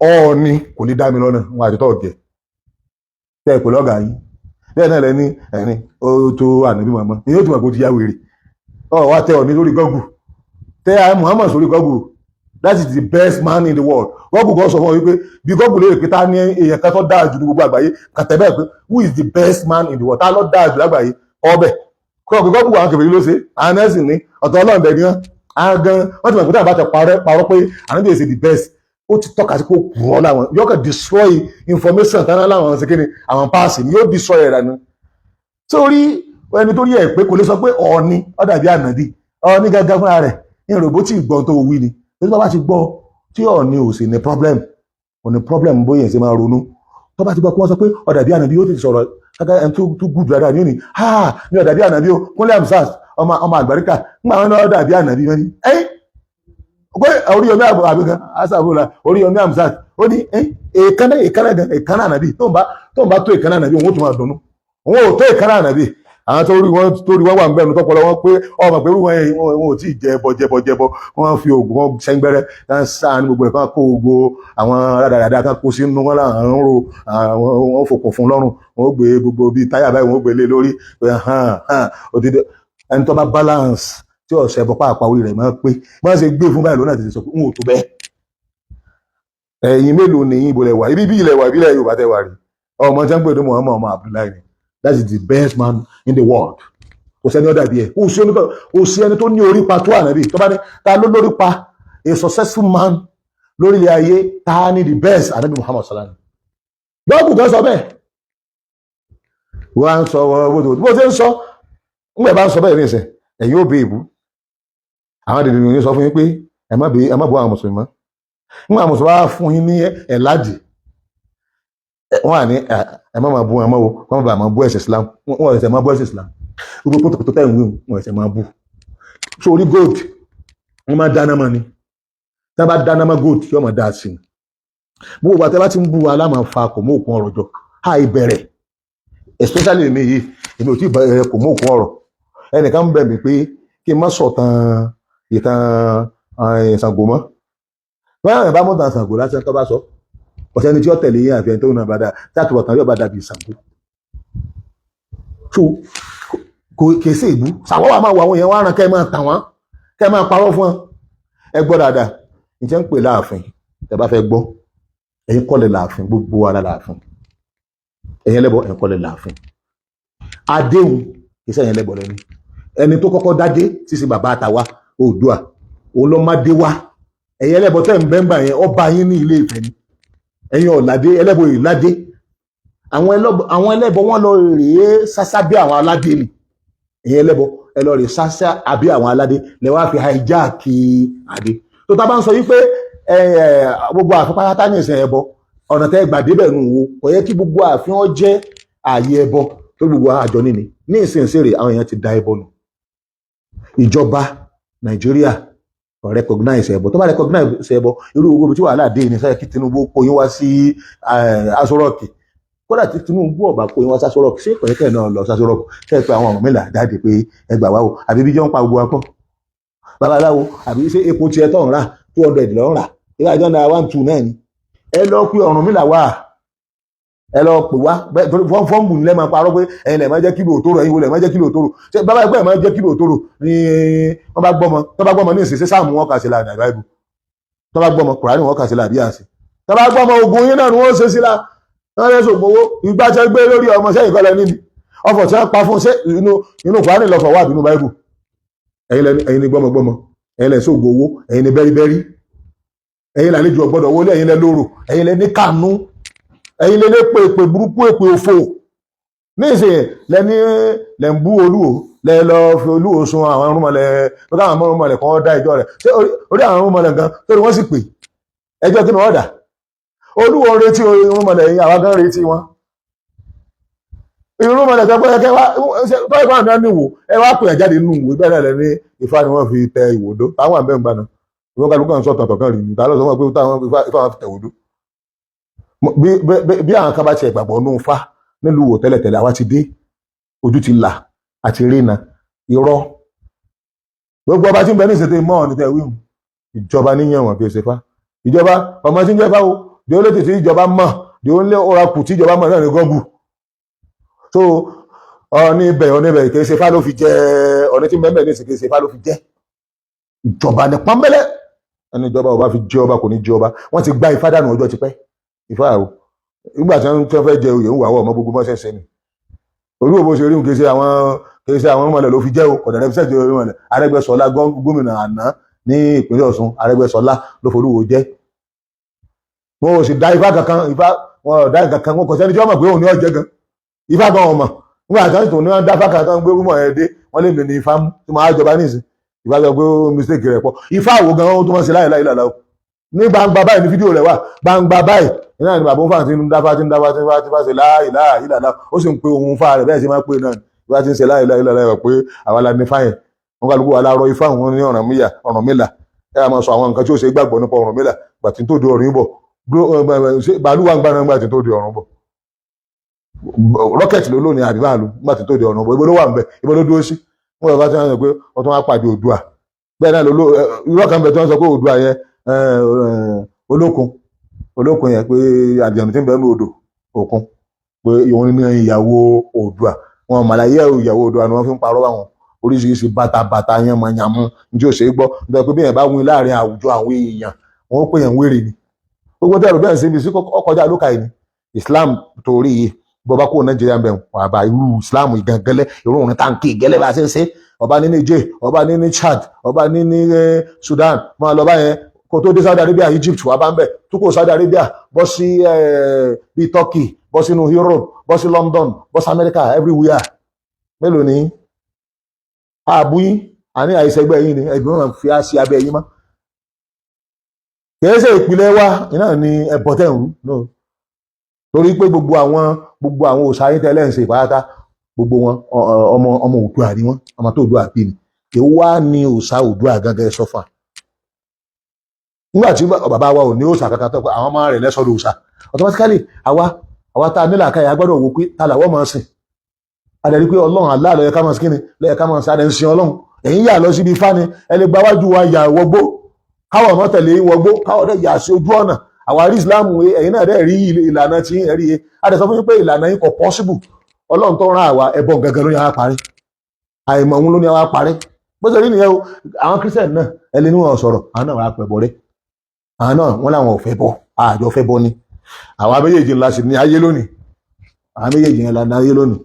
Ọ̀ọ́ni kò ní dá mi lọ́nà wọn àti tọ́ọ̀gẹ̀ tẹ́ ẹ̀ pè lọ́gàá yín. Bẹ́ẹ̀ náà lẹ́ni ẹ̀rín ó tó ànábì mọ̀mọ́ ni yóò tún mọ̀ pé ó ti yá wèrè. Ọ̀ wá tẹ ọ̀ní lórí Google, tẹ Muhammad sórí Google, that is the best man in the world. Google kan sọ fún ọ wípé bí Google lè pé ta ní èèyàn kan tó dáa jù ní gbogbo àgbáyé, kàtẹ́ bẹ́ẹ̀ pé who is the best man in the world, ta ló dáa jù lágbàáyé ọbẹ̀ kọ́ pé Google àwọn kèfèrí ló ṣe, àwọn nẹ́ẹ̀sì ní ọ̀tọ̀ ọlọ́run bẹ̀ ní wọn. Àwọn gan wọ́n ti mọ̀ pé táwọn bá ti parọ́ pé ànábì is the best, ó ti tọ́ka sí pé ó kù ọ́ láwọn yóò kàn destroy information tán láwọn ṣe kí ni àwọn páàsì ni yóò destroy ẹ̀ dànù. Sórí ẹni tó rí ẹ̀ pé kò lè sọ pé ọ̀ọ́ni ó dàbí ànábì, ọ̀ọ́ni gángan fúnra rẹ̀ ní ìròbó tí ìgbọ́n tó wí ni. Torí tó bá ti gbọ́ tí ọ̀ọ́ni ò sì ní problem, ò ní problem bóyá ṣe máa ronú. Tó bá ti gbọ́ kí wọ́n sọ pé ó dàbí ànábì, yóò ti sọ̀rọ̀ káká ẹni tó gùdù dáadáa ní òní ha ní ó dàbí ànábì o. Kúnlé Hamzat ọmọ ọmọ àgbàríkà ńgbà wọn ní ó dàbí ànábì, wọn ni ẹ́ pé Oríyọmí àbíkan asàbòlà Oríyọmí Hamzat ó ní èékánná, èékánná gan, èékánná ànábì, tó ń bá tó èékánná ànábì, òun ó tún máa dunnú. Òun ò tó èékánná ànábì. Àwọn tó rí wọn wà ń bẹ̀rù tọpọlọ wọn pé ọmọ pé wọn wọn ò tí ì jẹbọ jẹbọ jẹbọ, wọn fi oògùn wọn sẹ́ngbẹ́rẹ́ kan sáà ní gbogbo ẹ̀, kan kó gbogbo àwọn rádaràda kan kó sínú wọn láwọn ń ro àwọn wọn fòkùn fún lọ́rùn, wọn ó gbé gbogbo bíi táyà báyìí, wọn ó gbé lé lórí pé hàn hàn òdìdí. Ẹni tó bá balance tí ọ̀sẹ̀ bọ́ pàápàá, orí rẹ̀ máa pé wọ́n ṣe gbé fún báyìí lónà tètè sọ pé n ò tó bẹ́ẹ̀. Ẹ̀yin mélòó ni yín? Ibo lẹ wà? Ibi bí ilẹ̀ wà, ìbílẹ̀ Yorùbá tẹ wà rí ọmọ tí wọ́n ń pè ní Muhammad ọmọ Abdullahi ni. That is the best man in the world. Kò sẹ́ni ó dàbí ẹ̀, kò sí ẹni tó ní orí pa tó ànábì. Tó bá ní ta ló lórí pa, a successful man lórílẹ̀ ayé, ta ni the best? Ànábì Muhammad sallallahu gbọ́dọ̀ kan sọ bẹ́ẹ̀. Wọ́n á ń sọ bó ṣe ń sọ ńgbẹ̀ bá ń sọ bẹ́ẹ̀ ní ìsìn, ẹ̀yin ó bẹ ìbú àwọn dèdè ní sọ fún yín pé ẹ má bú àwọn mùsùlùmí mọ́. Ńgbà mùsùlùmí wá fún yín ní ẹ̀ládì, wọ́n à ní ẹ má máa bú wọn mọ́ o, wọ́n bá máa bú ẹ̀sìn Islam. Wọ́n ẹ̀sẹ̀ máa bú ẹ̀sìn Islam, gbogbo kótókótó tẹ̀ ń wí, wọ́n ẹ̀sẹ̀ máa bú. Sórí gold, wọ́n máa dáná mọ́ ni. Tí wọ́n bá dáná mọ́ gold, yóò máa dá sí i. Gbogbo àti bá ti ń bú wa láàmà fa kò mú òkun ọ̀rọ̀ jọ háì bẹ̀rẹ̀, especially èmi yìí, èmi ò tí ì bẹ̀rẹ̀ kò mú òkun ọ̀rọ̀. Ẹnìkan ń bẹ̀ mí pé kí n má sọ̀tàn ìtàn Ṣàngó mọ́. Báyọ̀ bá mọ̀ tàn Ṣàngó lásán, tó bá sọ ọ̀sẹ̀ ẹni tí ó tẹ̀lé yín àfi ẹni tó náà bá dá tí àtúbọ̀tán yóò bá dàbí Ṣàngó. So kò kèé sí ìbú Ṣàngó wà máa wọ àwọn èèyàn wá ràn kẹ́ ẹ máa tàn wọ́n, kẹ́ ẹ máa parọ́ fún wọn. Ẹ gbọ́ dáadáa, ìjẹ́ ń pè láàfin, tẹ́ bá fẹ́ gbọ́, ẹ̀yin kọ́ lẹ láàfin, gbogbo ara láàfin. Ẹ̀yin ẹlẹ́bọ, ẹ̀yin kọ́ lẹ láàfin. Adéhùn kìí sẹ́yìn ẹlẹ́bọ lẹ́ni ẹni tó kọ́kọ́ dádé sísè bàbá àtàwa Oòduà, òun ló má dé wá. Ẹ̀yin ẹlẹ́bọ tẹ́ ń bẹ́ńbà yẹn, ọba yín ní Ilé Ifẹ̀ ni. Ẹ̀yin ọ̀làdé, ẹlẹ́bọ yìí ládé. Àwọn ẹlẹ́bọ wọn lọ rèé sásá bí àwọn aládé ni. Ẹ̀yin ẹlẹ́bọ, ẹ lọ rèé sásá àbí àwọn aládé lẹ wá fi hijack adé. Tó tá bá ń sọ yí pé gbogbo ààfin pátá ní ìsìn ẹbọ, ọ̀nà tẹ́ gbà débẹ̀ nù wo, kò yẹ kí gbogbo ààfin ọ jẹ́ ààyè ẹbọ tó gbogbo àjọ níní ní ìsìn ìsèrè. Àwọn èèyàn ti da ẹbọ nù. Ìjọba Nàìjíríà Kò recognize ẹbọ. Tó bá recognize ẹbọ, irú gbogbo tí wàhálà dé ní sáyẹ kí Tinubu kó yín wá sí Aso Rock. Kódà tí Tinubu ọba kó yín wá sí Aso Rock, ṣé kọ̀yẹ́kẹ́ náà lọ sí Aso Rock kẹ́ ẹ pé àwọn Ọ̀rúnmìlà jáde pé ẹ gbà wá o, àbí bí jọ ń pa gbogbo akọ́ babaláwo, àbí ṣé epo tiẹ̀ tó ń rà 200 lọ́ ń rà, ìwà ìjọ náírà 12 náà ni? Ẹ lọ pé Ọ̀rúnmìlà wá, ẹ lọ pè wá torí fọ́ọ̀mù nílẹ̀ máa parọ́ pé ẹ̀yin lẹ̀ máa jẹ́ kílò òtóró, ẹ̀yin wo lẹ̀ máa jẹ́ kílò òtóró? Ṣé bàbá ẹgbẹ́ máa jẹ́ kílò òtóró ni? Wọ́n bá gbọ́mọ, tó bá gbọ́mọ ní ìsìn, ṣé sáàmù wọn kà sí la ní àbáyébù? Tó bá gbọ́mọ, Kùránì wọn kà sí la àbí àṣì? Tó bá gbọ́mọ, ogun yín náà ni wọ́n ṣe sí la. Wọ́n fẹ́ sògùn owó ìgbà tí wọ́n gbé lórí ọmọ sẹ́yìn kọ́lẹ̀ níbi ọfọ̀ tí wọ́n pa fún, ṣé inú Kùránì lọ́fọ̀ wà bínú Báíbù? Ẹ̀yin ni gbọ́mọgbọ́mọ, ẹ̀yin lẹ sóògùn owó, ẹ̀yin ni bẹ́ríbẹ́rí, ẹ̀yin làlejò ọgbọ́dọ̀ wọlé, ẹ̀yin lẹ lóró, ẹ̀yin lẹ ní kànú, ẹ̀yin lẹ lépè èpè burúkú, èpè òfò. Ní ìsìn lẹni lẹ ń bú Olúwo, lẹ lọ fi Olúwo sun àwọn irúnmọlẹ̀ pé káwọn irúnmọlẹ̀ kan dá ẹjọ́ rẹ̀. Ṣé orí àwọn irúnmọlẹ̀ gan torí wọ́n sì pè ẹjọ́ kí ni wọ́n dà? Olúwo ń retí irúnmọlẹ̀ yìí, àwa gan retí wọn. Irúnmọlẹ̀ tó pẹ́ kẹ́ wá tó ìfá náà níwò, ẹ wá pè jáde nínú ìwé bẹ́ẹ̀ náà lẹ ní Ifá ni wọ́n fi tẹ ìwòdó táwọn àbẹ̀ ń gbà náà. Ìwọ́n kálukú kan sọ tọ̀tọ̀ kan rí ni ta ló sọ fún wọn pé táwọn Ifá wọn fi tẹ ìwòdó. Bí àwọn kan bá tiẹ̀ gbàgbọ́ nù Ifá nílùú wò tẹ́lẹ̀tẹ́lẹ̀, àwa ti dé, ojú ti là àti rìnà irọ́. Gbogbo ọba tí ń bẹ ní ìṣètò ìmọ̀ ọ̀nì tẹ̀ wíhùn, ìjọba níyàn wọn kì í ṣe fá. Ìjọba ọmọ tí ń jẹ́ fáwo di ó lè tètè ìjọba mọ̀, di ó lé oracle tí ìjọba mọ̀ náà ní gọ́gù. So ọ̀ní ibẹ̀, ọ̀ní ibẹ̀ kì í ṣe fá ló fi jẹ́. Ọ̀ní tí ń bẹ́ẹ̀ ní ìsìn kì í ṣe fá ló fi jẹ́, ìjọba ní pọ́nbẹ́lẹ́. Ẹni ìjọba ò bá fi jẹ ọba kò ní jẹ ọba. Wọ́n ti gba Ifá dànù ọjọ́ tipẹ́. Ifá o, nígbà tí wọ́n fẹ́ jẹ oyè ń wà wọ́ ọmọ gbogbo mọ́ṣẹ́ ṣe ni. Olúwo bó ṣe rí, kì í ṣe àwọn, kì í ṣe àwọn ọmọlẹ̀ ló fi jẹ́ o. Ọ̀dà rẹ̀ fi ṣẹ́jọ́ ọmọlẹ̀. Arẹ́gbẹ́ṣọlá, gómìnà àná ní ìpínlẹ̀ Ọ̀ṣun, Arẹ́gbẹ́ṣọlá ló forúwo jẹ́. Wọn ò sì dá Ifá kankan, Ifá wọn ò dá kankan. Wọn kò sẹ́ni tí wọ́n mọ̀ pé òun ni ó jẹ́ gan. Ifá gan ọmọ nígbà tí wọ́n tó ní wọ́n dá Ifá kan tó ń gbé rúmọ̀ ẹ̀ dé, wọ́n lè ní Ifá mú tí wọ́n á jọba nísìn. Ifá sọ pé ó mistake rẹ̀ pọ̀. Ifá àwò gan ó tó mọ̀ sí láì láì lálá o. Ní gbangba báyìí ní fídíò rẹ̀ wà, gbangba báyìí iná ni bàbá òǹfà tí ń dáfá, tí ń dáfá, tí ń fà, tí ń fà ṣe láì láì lálá. Ó sì ń pe ohun fà rẹ̀ bẹ́ẹ̀ sì máa ń pè náà. Ifá ti ń ṣe láì láì lálá rẹ̀ pé àwa la ní fáyẹn. Wọn kálukú wa láàárọ̀ Ifá wọn ní Ọ̀rànmíyà, Ọ̀rànmìlà. Ẹ máa sọ àwọn nǹkan tí ó ṣe gbàgbọ́ nípa Ọ̀rànmìlà gbà tí tó di ọ̀run bọ̀. Bàálù wà ń gbà náà gbà tí tó di ọ̀run bọ̀, rocket ló lónìí àbí báàlú nígbà tí tó di ọ̀run bọ̀? Ibo ló wà ń bẹ̀? Ibo ló dúró sí? Wọn lọ bá tí wọn sọ pé wọn tún wá pàdé Oòduà. Bẹ́ẹ̀ náà ló irọ́ kan bẹ̀ tí wọ́n sọ pé Oòduà yẹn, olókun, olókun yẹn, pé àjẹmí tí ń bẹ ní odò òkun, pé òun ní ìyàwó Oòduà. Wọn màláyé ìyàwó Oòduà ni wọ́n fi ń parọ́ báwọn oríṣiríṣi bàtàbàtà yẹn mọ̀nyàmú ní tí ó ṣe é gbọ́, nítorí pé bí yẹn bá wí láàrin àwùjọ àwọn èèyàn, wọn ó pè yẹn wéré ni. Gbogbo tẹ́lẹ̀ bẹ́ẹ̀ síbi sí ọkọjá lóka yìí ni Islam torí yìí. Bọ́ bá kó Nàìjíríà bẹ̀ wọ́n àbá irú Islam ìgàngẹ́lẹ́, irú òun táǹkì gẹ́lẹ́ bá a ṣe ń ṣe. Ọba ní Niger, ọba ní Chad, ọba ní Sudan, máa lọ báyẹn kó tó dé Saudi Arabia, Egypt wà bá ń bẹ̀ tó kó Saudi Arabia bọ́ sí bíi Turkey, bọ́ sínú Europe, bọ́ sí London, bọ́ sí America, everywhere. Mélòó ni ààbò yín? Àní àìsẹgbẹ́ yín ni ẹgbẹ́ wọn fi á sí abẹ́ yín mọ́. Kìí ṣe ìpìlẹ̀ wa iná ni ẹbọ tẹ̀ ń rú no. Torí pé gbogbo àwọn òòṣà yín tẹ́lẹ̀ ń ṣe ìpáátá, gbogbo wọn ọmọ ọmọ Oòduà ni wọn, ọmọ tó Oòduà bí ni. Èwo wá ní òòṣà Oòduà gangan sọfà? Nígbà tí bàbá wa ò ní òòṣà kankan tó pé àwọn ọmọ rẹ̀ lẹ́sọ̀rọ̀ òòṣà, automatically àwa tá a nílà káyà gbọ́dọ̀ wò pé ta làwọ́ máa sìn. A dẹ̀ rí pé Ọlọ́run Allah ló yẹ ká máa sìn. Kíni ló yẹ ká máa sìn? A dẹ̀ ń sin Ọlọ́run. Ẹ̀yin yà lọ síbi Ifá ni. Ẹ lè gba wájú wa yà wọgbó, káwọn ọmọ tẹ̀lé wọgbó, káwọn dẹ̀ yà sí ojú ọ̀nà. Àwa rí Islam, ẹ̀yin náà dẹ̀ rí ìlànà tí ẹ rí. A dẹ̀ sọ fún yín pé ìlànà yín kò possible. Ọlọ́run tó rán àwa, ẹbọ gangan ló ní àwa parí, àìmọ̀ òun ló ní àwa parí. Bó ṣe rí nìyẹn o. Àwọn Christian náà, ẹ lè ní wọn sọ̀rọ̀, àwọn náà wàá pẹ̀ bọ̀ rẹ́. Àwọn náà wọ́n làwọn ò fẹ́ bọ́, àjọ fẹ́ bọ́ ni. Àwa méjèèjì ńlá sì ní ayé lónìí. Àwọn méjèèjì ńlá ní ayé lónìí.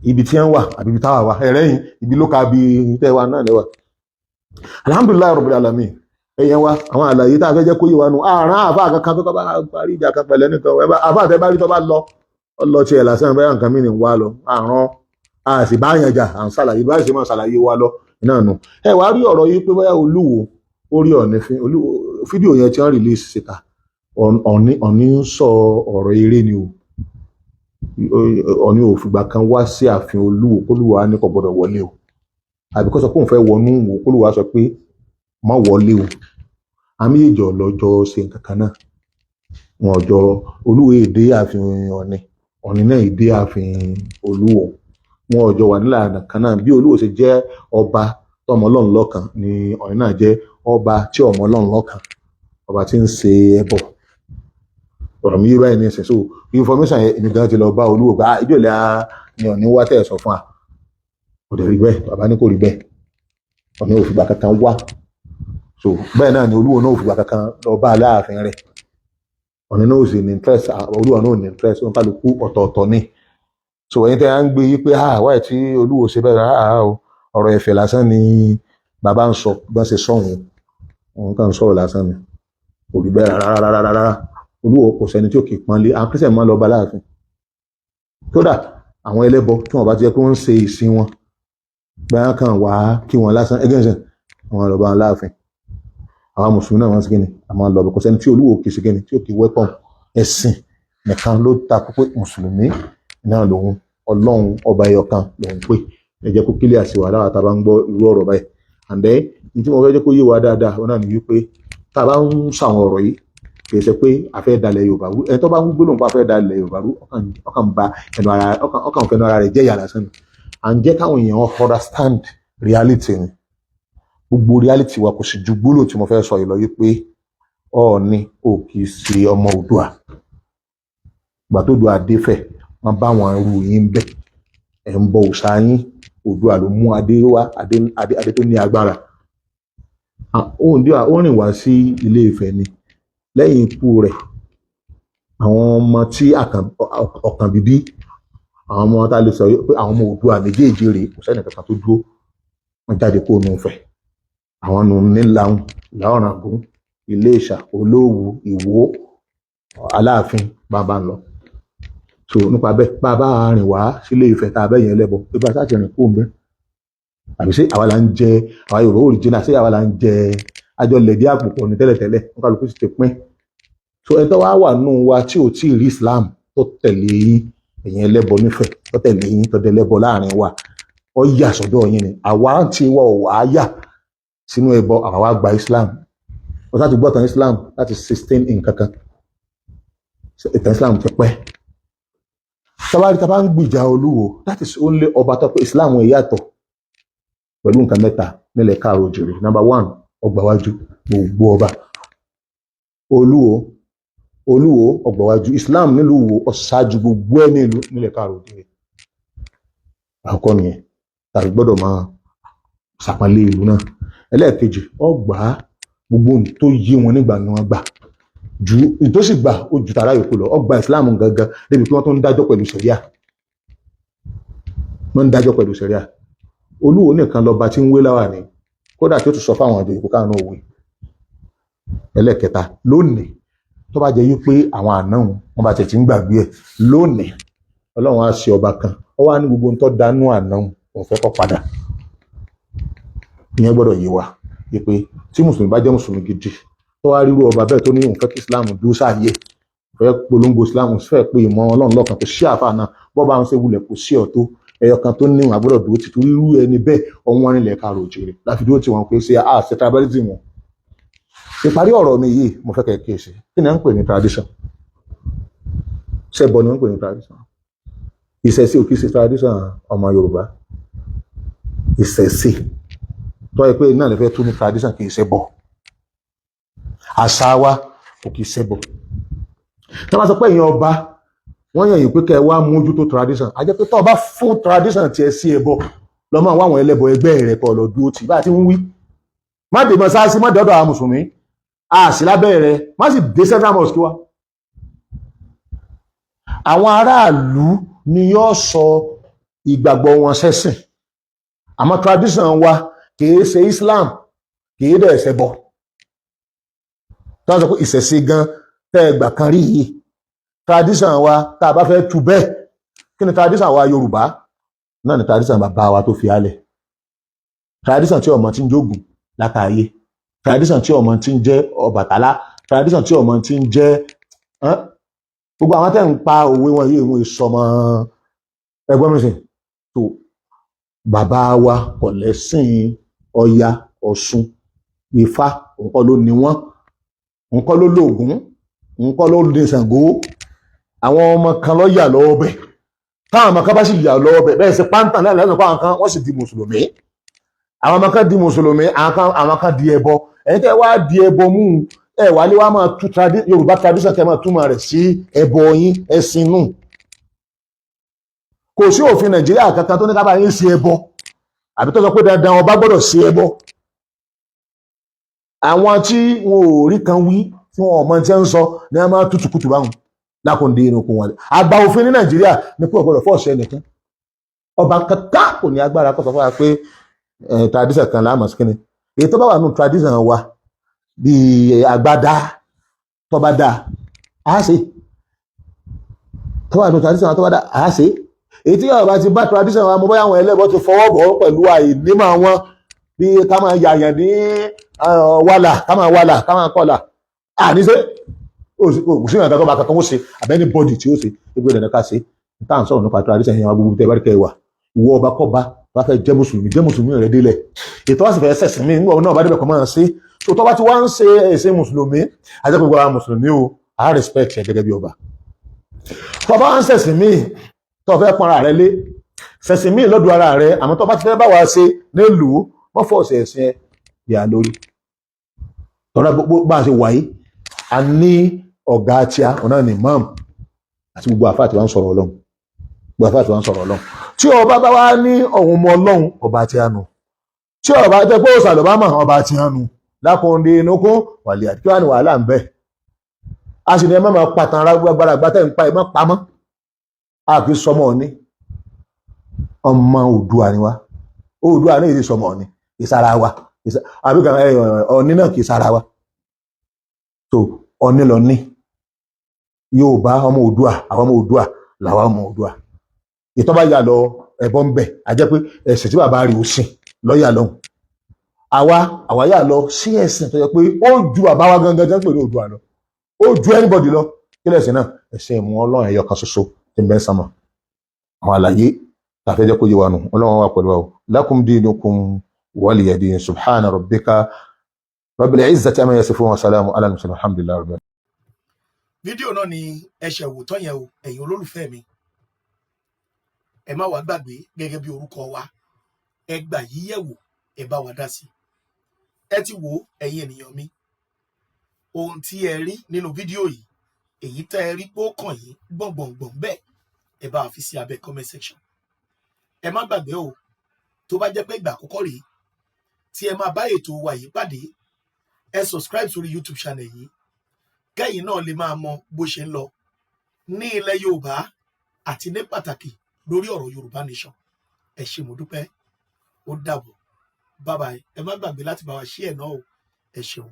Ibi tí wọ́n wà àbí ibi táwa wà, ẹ̀rẹ́yìn ibi ló ka bí tẹ́ wa náà lẹ́wà. Alhamdulillahi rabbil alamin. Ẹ̀yẹn wa, àwọn àlàyé tá a fẹ́ jẹ́ kó yé wa nù. Àrùn àáfàá kankan tó bá parí ìjà kan pẹ̀lẹ́ nìkan, àáfàá tẹ́ bá rí tó bá lọ ọ lọ tiẹ̀ lásán, bẹ́ẹ̀ nǹkan mìíràn wá lọ. Àrùn a sì bá yàn jà, à ń ṣàlàyé bá sì máa ṣàlàyé wa lọ iná nù. Ẹ wàá rí ọ̀rọ̀ yìí pé bóyá Olúwo ó rí Ọ̀ọ̀ni fín. Olúwo, fídíò yẹn tí wọ́n release síta, Ọ̀ọ̀ni ń sọ ọ̀rọ̀ eré ni o. Ọ̀ọ̀ni ò fìgbà kan wá sí ààfin Olúwo kólúwo á ní kò gbọdọ̀ wọlé o, àbí kó sọ pé òun fẹ́ wọnú wò, kólúwo á sọ pé Má wọlé o. Àmì méjèèjì ọlọ́jọ́ ṣe nǹkan kan náà. Wọn jọ Olúwo èdè ààfin Ọ̀ọ̀ni, Ọ̀ọ̀ni náà èdè ààfin Olúwo. Wọn ò jọ wà nílànà kan náà. Bí Olúwo ṣe jẹ́ ọba tọmọ Ọlọ́run lọ́kan ni Ọ̀ọ̀ni náà jẹ́ ọba tí ọmọ Ọlọ́run lọ́kan, ọba tí ń ṣe ẹbọ. Ọ̀rọ̀ mi yé báyìí ní ìsìn. So information yẹn, èmi gan ti lọ bá Olúwo gbà ìjọ ìlẹ̀ ni Ọ̀ọ̀ni wá tẹ̀ sọ fún wa. Kò dẹ̀ rí bẹ́ẹ̀. Bàbá ní kò rí bẹ́ẹ̀. Ọ̀ọ̀ni ò fìgbà kankan wá. So bẹ́ẹ̀ náà ni Olúwo náà ò fìgbà kankan lọ bá Aláàfin rẹ̀. Ọ̀ọ̀ni náà ò sì ní interest, Olúwo náà ò ní interest. Wọn kálukú ọ̀tọ̀ọ̀tọ̀ ni. So ẹ̀yin tẹ́ à ń gbé yí pé, ah, wáyé tí Olúwo ṣe bẹ́ẹ̀ rárá o, ọ̀rọ̀ ẹ̀fẹ̀ lásán ni bàbá ń sọ. Bá ṣe sọ̀hún, òun kàn ń sọ̀rọ̀ lásán ni. Kò rí bẹ́ẹ̀ rárá rárá rárá. Olúwo, kò sẹ́ni tí ò kì í pọ́nlé. Àwọn Christian máa ń lọ bá láàfin. Kódà àwọn ẹlẹ́bọ tí wọ́n bá ti jẹ́ pé wọ́n ń ṣe ìsìn wọn, gbáyà kan wá kí wọ́n lásán ẹgbẹ́ ìsìn, àwọn lọ bá wọn láàfin. Àwọn mùsùlùmí náà wọ́n sì kíni àwọn lọ. Kò sẹ́ni tí Olúwo kì í ṣe kíni tí ò kì í welcome. Ẹ̀sìn nìkan ló ta pé mùsùlùmí náà lòun, Ọlọ́run ọba ẹyọ kan lòun pé. Ẹ jẹ́ kó kílíà sí wa láwa tá a bá ń gbọ́ irú ọ̀rọ̀ báyìí. And then, ní tí mo fẹ́ jẹ́ kó yé wa dáadáa, ó náà ní wípé tá a bá ń sàwọn ọ̀rọ̀ yìí, kì í ṣe pé a fẹ́ dalẹ̀ Yorùbá rú. Ẹni tó bá ń gbólóhùn pé a fẹ́ dalẹ̀ Yorùbá rú, ọkàn ba ẹnu ara, ọkàn fẹnu ara rẹ̀ jẹ́ ìyà lásán ni. À ń jẹ́ káwọn èèyàn understand reality ni. Gbogbo reality wa kò sì ju gbólóhùn tí mo fẹ́ sọ yìí lọ, yìí pé Ọọ̀ni ò kì í ṣe ọmọ Oòduà. Ìgbà tó Oòduà dé Ifẹ̀, wọ́n bá wọn rú yín bẹ̀, ẹ̀ ń bọ òòṣà yín. Oòduà ló mú adé wá, adé adé adé tó ní agbára. Oòduà ó rìn wá sí Ilé Ifẹ̀ ni. Lẹ́yìn ikú rẹ̀, àwọn ọmọ tí ọ̀kàn bíbí, àwọn ọmọ tá a lè sọ pé àwọn ọmọ Oòduà méjèèjì rèé, kò sẹ́ni kankan tó dúró. Wọ́n jáde kó nù Ifẹ̀. Àwọn nù nílàhùn, Ìlá-Ọ̀ràngún, Iléṣà, Olówu, Ìwó, Aláàfin, bàbá ń lọ. So nípa bẹ́ẹ̀, bàbá rìn wá sílé Ifẹ̀ tá a bẹ́ yẹn lẹ́bọ pé bá a sáà ti rìn kó ń bẹ́, àbí ṣé àwa là ń jẹ àwa Yorùbá original? Ṣé àwa là ń jẹ àjọ lẹ̀dí àpò pọ̀ ní tẹ́lẹ̀tẹ́lẹ̀? Wọn kálukú sì ti pín. So ẹni tó wá wà nù wa tí ò tí ì rí Islam, tó tẹ̀lé yín, ẹ̀yin ẹlẹ́bọ nífẹ̀ẹ́, tó tẹ̀lé yín, tó dẹlẹ́bọ láàrin wa, ó yà sọ́dọ̀ yín ni. Àwa ti wọ ò wá yà sínú ẹbọ, àwa wá gba Islam. Wọ́n sá ti gbọ́ tán Islam láti 16 nǹkan kan. Ìtàn Islam ti pẹ́. Tabari tá a bá ń gbìjà Olúwo, that is only ọba tó pé Islam ẹ̀ yàtọ̀ pẹ̀lú nǹkan mẹ́ta nílẹ̀ káàró òjìrì. Number one, ọgbàwájú gbogbo ọba. Olúwo, Olúwo ọgbàwájú Islam nílùú Ìwó, ọ̀ṣáájú gbogbo ẹ̀ nílùú nílẹ̀ káàró òjìrì. Àkọ́kọ́ nìyẹn tàbí gbọ́dọ̀ máa ṣàpọ́nlé ìlú náà. Ẹlẹ́ẹ̀kejì, ọgbà gbogbo ohun tó yé wọn nígbà ni wọ́n gbà ju ìtòsí gbà ó ju tàrà yòókù lọ. Ọgbà Islam gangan débi pé wọ́n tó ń dájọ́ pẹ̀lú sẹ̀ríà, wọ́n ń dájọ́ pẹ̀lú sẹ̀ríà. Olúwo nìkan lọ́ba tí ń wé láwà ní, kódà tí ó tún sọ fáwọn àjòyè kó káwọn náà wé. Ẹlẹ́ẹ̀kẹta, lónìí, tó bá jẹ́ wípé àwọn àná wọn bá tẹ̀ tí ń gbàgbé ẹ̀ lónìí, Ọlọ́run á ṣe ọba kan, ó wá ní gbogbo ohun tó dánú àná òun fẹ́ kó padà. Ìyẹn gbọ́dọ̀ yé wa wípé tí mùsùlùmí bá jẹ́ mùsùlùmí gidi, tó wá rírú ọba bẹ́ẹ̀ tó ní òun fẹ́ kí Islam dúró sáàyè, fẹ́ polongo Islam, fẹ́ pé ìmọ̀ Ọlọ́run lọ́kàn, kò sí àáfàá náà bọ́ bá ń ṣe wulẹ̀ kò sí ọ̀tó ẹyọ kan tó níwọ̀n àgbọ́dọ̀ dúró ti torí irú ẹni bẹ́ẹ̀. Ọ̀hún wọn nílẹ̀ káàró òjèrè láti dúró tí wọn pé ṣe àṣẹ tribalism wọn. Ìparí ọ̀rọ̀ mi yìí, mo fẹ́ kẹ́ kíyèsí kí ni à ń pè ní tradition. Ṣẹ́bọ ni wọ́n ń pè ní tradition? Ìṣẹ̀ṣe ò kì í ṣe tradition ọmọ Yorùbá. Ìṣẹ̀ṣe tó yẹ pé náà lè fẹ́ tún ní tradition, kì í ṣe bọ̀. Àṣà wa kò kì í ṣe bọ̀. Tí wọ́n bá sọ pé èèyàn ọba wọ́n yàn yín pé kẹ́ ẹ wá mójútó tradition, a jẹ́ pé tó o bá fún tradition tiẹ̀ sí ẹbọ lọ́mọ àwọn àwọn ẹlẹ́bọ ẹgbẹ́ rẹ̀ kọ́ lọ dúró tì bá a ti ń wí. Má dé mọ́sáàsì, má dọ́dọ̀ àwọn mùsùlùmí, a sì lábẹ́ rẹ̀, má sì dé central mosque wa. Àwọn aráàlú ni yóò sọ ìgbàgbọ́ wọn sẹ́sìn, àmọ́ tradition wa kìí ṣe Islam, kìí dẹ̀ ṣe bọ̀. Tí wọ́n sọ pé ìṣẹ̀ṣe gan tẹ́ ẹ gbà kan rí yìí, tradition wa, tá a bá fẹ́ tu bẹ́ẹ̀, kí ni tradition wa Yorùbá náà ni tradition bàbá wa tó fi álẹ̀, tradition tí ọmọ tí ń jógun látàáyé, tradition tí ọmọ tí ń jẹ́ Ọbàtálá, tradition tí ọmọ tí ń jẹ́ gbogbo àwọn tẹ́ ń pa òwe wọn yìí, wọn ìsọmọ ẹgbọ́n mi sìn tó bàbá wa kò lẹ́sìn Ọya, Ọ̀ṣun. Ifá òun kọ́ ló ní wọ́n, òun kọ́ ló lóògùn, òun kọ́ ló ní Ṣàngó. Àwọn ọmọ kan ló yà lọ́wọ́ bẹ̀. Táwọn ọmọ kan bá sì yà lọ́wọ́ bẹ̀ bẹ́ẹ̀ sí pàǹtà náà lẹ́sìn pa àwọn kan, wọ́n sì di mùsùlùmí. Àwọn ọmọ kan di mùsùlùmí, àwọn kan di ẹbọ. Ẹ̀yin tẹ́ wá di ẹbọ mú, ẹ wà lé wá máa tú Yorùbá tradition, kẹ́ máa túmọ̀ rẹ̀ sí ẹbọ yín. Ẹ̀sìn nù. Kò sí òfin Nàìjíríà kankan tó ní ká bá yín ṣe ẹbọ, àbí tó sọ pé dandan ọba gbọ́dọ̀ ṣe ẹbọ. Àwọn tí wọn ò rí kan wí, tí wọn ò mọ tí ń sọ ní wọn máa tútù kùtù báwọn lákòndé inú okun wọn. Àgbà òfin ní Nàìjíríà ní pé ọ̀gbọ́dọ̀ force ẹnìkan. Ọba kankan kò ní agbára kó sọ fún wa pé tradition kan láàmú sí kíni. Èyí tó bá wà nù tradition wa bíi agbádá, tó bá dáa á ṣe. Tó wà nù tradition wa, tó bá dáa á ṣe. Èyí tí yàrá bá ti bá tradition wa mo, bóyá àwọn ẹlẹ́bọ ti fọwọ́ bọ̀ ọ́ pẹ̀lú àìnímọ̀ wọn, bí ká máa yàyàn ní wàlà, ká máa wàlà, ká máa kọlà, àníṣe kò sí ìrìnàjò tó bá kankan ó ṣe àbẹ́ni bọ́dì tí ó ṣe gbogbo ìdàdàn ká ṣe. Tá à ń sọ̀rọ̀ nípa tradition yẹn, gbogbo tẹ́ bá rí kẹ́ wà, ìwọ ọba kọ́ba bá fẹ́ jẹ́ mùsùlùmí, jẹ́ mùsùlùmí rẹ̀ délẹ̀. Ètò wá sì fẹ́ ṣẹ̀sìn mí nígbà náà bá débẹ̀ kọ́ máa ṣe. Tó tọ́ bá ti wá ń ṣe ẹ̀sìn mùsùlùmí, àti gbogbo àwọn mùsùlùmí o, á respect ẹ̀ gẹ́gẹ́ bí ọba. Tó bá ń ṣẹ̀sìn míì, tó fẹ́ pọ́nra rẹ lé, ṣẹ̀sìn míì lọ́dọ̀ ara rẹ. Àmọ́ tó bá ti fẹ́ bá wa ṣe nílùú, wọ́n force ẹ̀sìn ẹ̀ yà lórí tọ́lá. Bá a ṣe wáyé, a ní ọ̀gá tíá ọ̀nà ní imam àti gbogbo àfáà tí wọ́n ń sọ̀rọ̀ Ọlọ́run, gbogbo àfáà tí wọ́n ń sọ̀rọ̀ Ọlọ́run. Tí ọba bá wá ní ọ̀hún mọ Ọlọ́run, ọba tí a nù. Tí ọba jẹ́ pé òòṣà ló bá mọ̀, ọba tí a nù. Lákòndé inúkún wàlẹ̀ àti kí wàá ní wàhálà ń bẹ. A sì ní ẹ má máa pàtàn ara gbàgbára gbàtẹ́ ń pa, ẹ má pamọ́. A kì í sọmọ ọ̀ní, ọmọ Oòduà ni wá. Oòduà ní ìdí sọmọ ọ̀ní kì í sára wa, àbí ọ̀ní náà kì í sára wa. Tó ọ̀ní lọ ní Yorùbá, ọmọ Oòduà, àwọn ọmọ Oòduà làwọn ọmọ Oòduà. Ìtọ́ bá yà lọ ẹ̀bọ ń bẹ̀, a jẹ́ pé ẹ̀sìn tí bàbá rí ó sìn lọ́yà lọ́hùn. Àwa yà lọ sí ẹ̀sìn tó yẹ pé ó ju bàbá wa gangan jẹ́ pé ní Oòduà lọ, ó ju anybody lọ. Kí lẹ̀sìn náà? Ẹ̀sìn ìmú Ọlọ́run ẹ̀yọ kan ṣoṣo tí ń bẹ sánmọ̀. Àwọn àlàyé tàfẹ́ jẹ́ kó yé wa nù. Ọlọ́run wà pẹ̀lú wa o. Lakum dinukum waliya din. Subhana rabbika rabbil izzati amma yasifun wa salamun ala al-mursalin, alhamdulillahi rabbil. Fídíò náà ni ẹ ṣẹ̀ wò tán yẹn o. Ẹ̀yin olólùfẹ́ mi, ẹ má wàá gbàgbé gẹ́gẹ́ bí orúkọ wa, ẹ gbà yíyẹ̀wò, ẹ bá wa dá sí. Ẹ ti wò, ẹ̀yin ènìyàn mi, ohun tí ẹ rí nínú fídíò yìí, èyí tẹ́ ẹ rí pé ó kàn yín gbọ̀ngbọ̀ngbọ̀n bẹ́ẹ̀, ẹ bá wa fi sí abẹ́ comment section. Ẹ má gbàgbé o, tó bá jẹ́ pé ìgbà àkọ́kọ́ rèé tí ẹ máa bá ètò wa yìí pàdé, ẹ subscribe sórí YouTube channel yìí, kẹ́yìn náà lè máa mọ bó ṣe ń lọ ní ilẹ̀ Yorùbá àti ní pàtàkì lórí ọ̀rọ̀ Yorùbá Nation. Ẹ ṣé, mo dúpẹ́, ó dàbọ̀, bye bye. Ẹ má gbàgbé láti bá wa share náà o. Ẹ ṣeun.